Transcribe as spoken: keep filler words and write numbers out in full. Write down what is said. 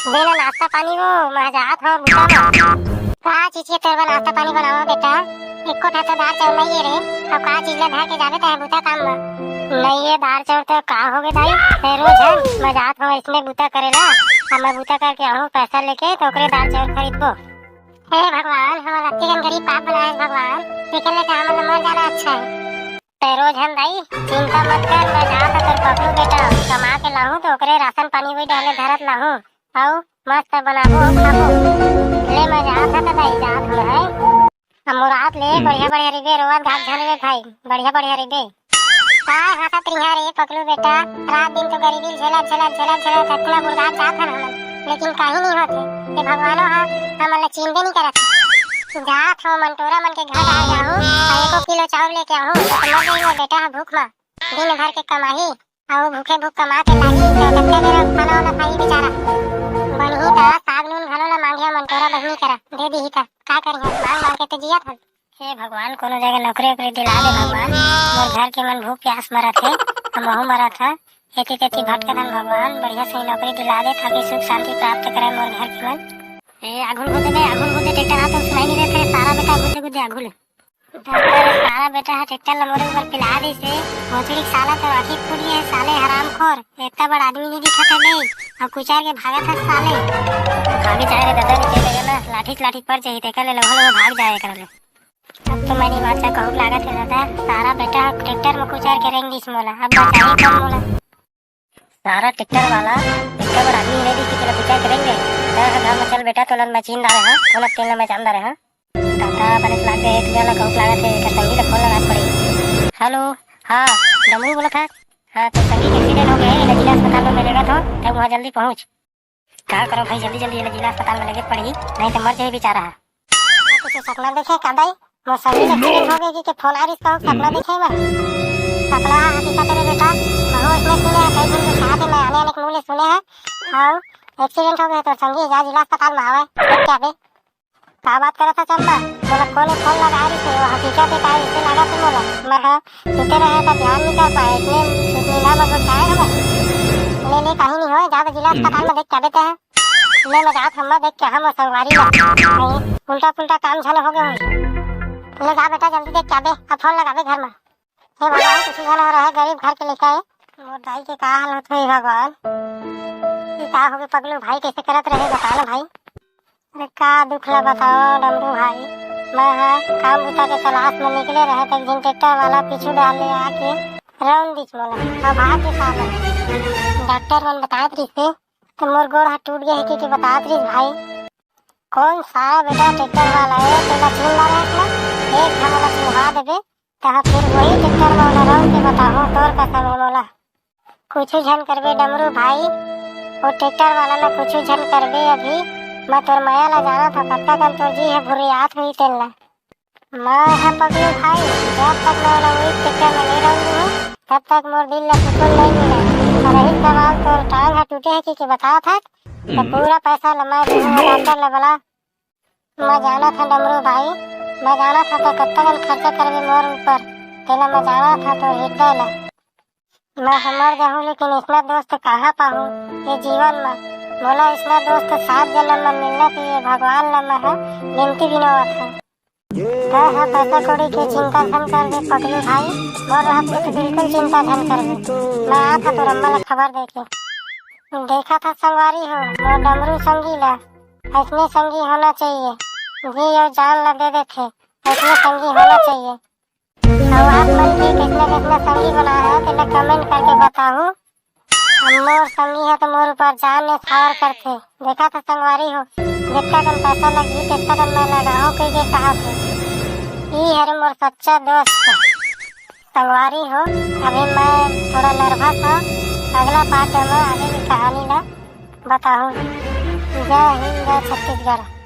दे ना नाश्ता पानी वो, मैं जात हँव बुता बर। का चीज के तोर बर नाश्ता पानी बनावँव बेटा? एको ठा तो दार चाउर नइ हे रे। अब का चीज ला धर के जाबे तैं बुता काम बर? नइ हे दार चाउर तो का होगे दाई? ए रोज हे, मैं जात हँव अइसने बुता करे ला। अब मैं बुता करके आहूँ पैसा लेके तो ओकरे दार चाउर खरीदबो। हे भगवान, हमन अतेकन गरीब पाप बनाए हस भगवान, एकर ले तो हमन ला मर जाना अच्छा हे। तैं रोज हन दाई, चिंता मत कर, मैं जात हँव तोर पकलू बेटा, कमा के लाहूँ तो ओकरे राशन पानी वही डहले धरत लाहूँ, अउ मस्त बनाबो अउ खाबो। ले मैं जात हँव त दाई, जात हँव है। अब मुराद ले, बढ़िया बढ़िया रहिबे, रोवत घात झन रहिबे भाई, बढ़िया बढ़िया रहिबे। काय हँसत रिहा रे पकलू बेटा, रात दिन तो गरीबी झेलत झेलत झेलत झेलत अतना बुड़गात जात हन हमन, लेकिन काही नइ होत हे। ये भगवानो ह हमन ला चिन्हबे नइ करत हे। जात हँव मंटोरा मन के घर आ जाहूँ, अउ एको किलो चाउर लेके आहूँ, तो मर जाही वो बेटा ह भूख म। दिन भर के कमाही, अउ भूखे भूख कमा के लाही, तो कतका बेरा खाना वाना खाही बेचारा। बनही त साग नून घलो ला मांगिहा मंटोरा बहिनी करा, दे दिही त का करिहा, मांग मांग के तो जियत हन। हे भगवान, कोनो जगह नौकरी वोकरी दिला दे भगवान, मोर घर के मन भूख प्यास मरत हे, हमहू मरत हन, एती तेती भटकत हन भगवान, बढ़िया से नौकरी दिला दे ताकि सुख शांति प्राप्त करे मोर घर के मन। ए, आघू ल घुदे बे, आघू ल घुदे, ट्रैक्टर हा तो सुनाई नइ देत हे, सारा बेटा घुदे घुदे आघू ले। डॉक्टर, सारा बेटा ह ट्रैक्टर ल मोरे ऊपर पिला दिस हे। भोसड़ी के साला तो आँखी फूट गे हे, साले हरामखोर। इतना बड़ा आदमी नइ दिखत हे बे। अब कुचार के भागत हे साले। भाग जाए रे दादा, नीचे लगे ना, लाठी से लाठी पड़ जाही, तेकर ले लोहा लोहा भाग जाए एकरा ले। अब तो मैं नइ बाँचा कहूँ लागत हे दादा, सारा बेटा ह ट्रैक्टर म कुचार के रेंग दिस मोला, अब बचाही कोन मोला? सारा ट्रैक्टर वाला, ट्रैक्टर वाला आदमी नइ दिखी, तेला कुचार के रेंग दे। तैं ह घर म चल बेटा, तोला मैं चीन डारे हँव, तोला तेल ल मैं चान डारे हँव। दादा, बने से लाग दे, एक जन ला कहूँ लागत हे, एकर संगी ला फोन लगात पड़ी। हेलो, हाँ, डमरू बोलत हस? हाँ, तोर संगी के एक्सीडेंट हो गे हे, एला जिला अस्पताल म मैं लेगत हँव, तैं उहाँ जल्दी पहुँच। का करँव भाई, जल्दी जल्दी एला जिला अस्पताल म लेगे पड़ही, नहीं तो मर जाही बेचारा ह। कुछु सपना देखे का दाई? मोर संगी के एक्सीडेंट हो गे कहिके फोन आ रिस, कहूँ सपना देखे मैं। सपना ह हकीकत हे रे बेटा, महूँ अइसने सुने हँव, कई झन के कहाथे मैं आने आने के मुँह ले सुने हँव। अउ एक्सीडेंट हो गे तोर संगी, जा जिला अस्पताल म आवे, देख के आबे। का बात करत हस चंपा? मोला कोनो फोन लगाए रिस हे, वो हकीकत हे का, अइसे लागत हे मोला। मैं ह सुते रहेंव त ध्यान नइ कर पाएंव, अइसने नींदा म गोठियाए हवँव। ले ले, काही नइ होय, जा तो जिला अस्पताल म देख के आबे तैं। ले मैं जात हँव, देख के आहूँ मोर संगवारी ला। नहीं, उल्टा पुल्टा काम झन हो गे होही। ले जा बेटा, जल्दी देख के आबे, अब फोन लगाबे घर म। हे भगवान, कुछु झन हो रहे, गरीब घर के लइका हे। मोर दाई के का हाल होत होही भगवान। ये का हो गे पगलू भाई, कइसे करत रहे, बता ना भाई। अरे का दुख ला बतावँव डमरू भाई, मैं ह काम बुता के तलाश म निकले रहेंव, त एक झन ट्रैक्टर वाला पीछू डाहर ले आके रौंद दिस मोला, अउ भाग गे साला। डॉक्टर मन बतात रिस हे, त मोर गोड़ ह टूट गे हे कहिके बतात रिस भाई। कोन सारा बेटा ट्रैक्टर वाला हे, तेला चीन डारे हस ना? एक घाव ला चिन्हा देबे, तहाँ फिर वही ट्रैक्टर म ओला रौंद के बताहूँ, तोर कसम हे मोला। कुछु झन करबे डमरू भाई, वो ट्रैक्टर वाला ला कुछु झन करबे अभी। मैं तोर मया ला जानत हँव, कतका कन तोर जी ह भुर्रियात होही तेन ला। मैं ह पगलू भाई, जब तक मैं ओला वही ट्रैक्टर म नइ रौंद दूँ, तब तक मोर दिल ला सुकून नइ मिले। अउ रही सवाल तोर टांग ह टूटे हे कहिके बतात हस, त पूरा पैसा ला मैं दूँ, डॉक्टर ला बला। मैं जानत हँव डमरू भाई, मैं जानत हँव तैं कतका कन खर्चा करबे मोर ऊपर, तेला मैं जानत हँव तोर हृदय ला। मैं ह मर जाहूँ लेकिन अइसना दोस्त कहाँ पाहूँ ये जीवन म। मोला अइसना दोस्त सात जनम म मिलना चाहिए, भगवान ला मैं ह बिनती बिनोवत हँव। तैं ह पैसा कौड़ी के चिंता झन करबे पगलू भाई, मोर रहत ले तो बिल्कुल चिंता झन करबे। मैं आत हँव तोर अम्मा ला खबर देके। देखत हस संगवारी हो, मोर डमरू संगी ला, अइसने संगी होना चाहिए, जी अउ जान ला दे देथे, अइसने संगी होना चाहिए। अउ आप मन भी कइसना कइसना संगी बनाए हव, तेला comment करके बताहू। अब मोर संगी ह तो मोर ऊपर जान निछावर करथे। देखत हस संगवारी हो, जतका कन पैसा लगही, ततका कन मैं लगाहूँ कहिके कहत हे। ई हरे मोर सच्चा दोस्त। संगवारी हो, अभी मैं थोड़ा nervous हँव। अगला part म आगे के कहानी ला बताहूँ। जय हिंद, जय छत्तीसगढ़।